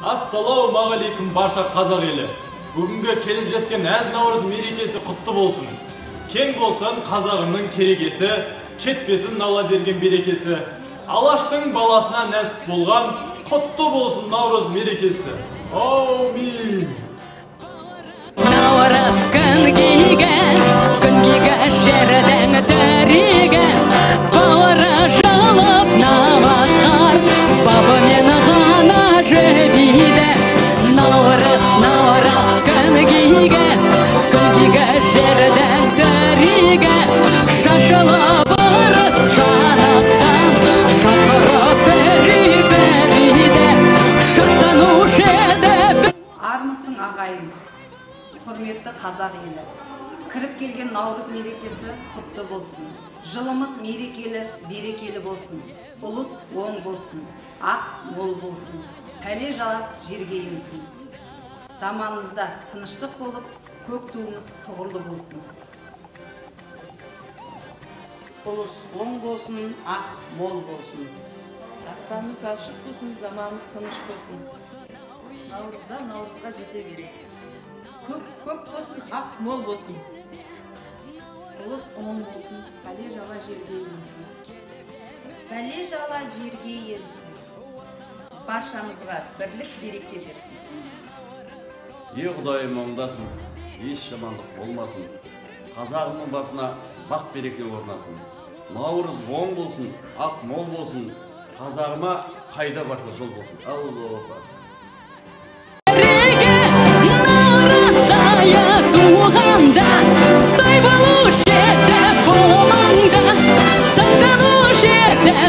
Ассалаумағалейкум, барша қазақ елі. Бүгінгі келіп жеткен әз наурыз мерекесі құтты болсын. Кең болсын қазағымның керегесі, кетпесін Алла берген берекесі. Алаштың баласына нәсіп болған құтты болсын наурыз мерекесі. Аумин. Наурыз күнгейге, күнгейге жердің тірегі, бауыры жылып науатқар, бабымен ғана жібиді. Наурыз, наурыз күнгейге, күнгейге жердің тірегі, шашылып ырыс шанақтан, шақырып бірі-біріді, шаттанушы еді. Армысың, ағайын, құрметті қазақ елі. Кіріп келген наурыз мерекесі құтты болсын. Жылымыз мерекелі, берекелі болсын. Ұлыс оң болсын, ақ мол болсын. Пәле жала жерге енсін. Заманымызда тыныштық болып, көк туымыз тұғырлы болсын. Ұлыс оң болсын, ақ мол болсын. Аспанымыз ашық болсын, заманымыз тыныш болсын. Наурызда наурызға жете берейік. Көк көп болсын, ақ мол болсын. Ұлыс оң болсын, пәле жала жерге енсін. Пәле жала жерге енсін. Баршамызға бірлік береке берсін. Е Құдайым оңдасын, еш жамандық болмасын. Қазағымның басына бақ береке орнасын. Наурыз оң болсын, ақ мол болсын. Қазағыма қайда барса жол болсын. Аллаху акбар. Наурыз айы туғанда, той болушы еді бұл маңда, сақтанушы еді.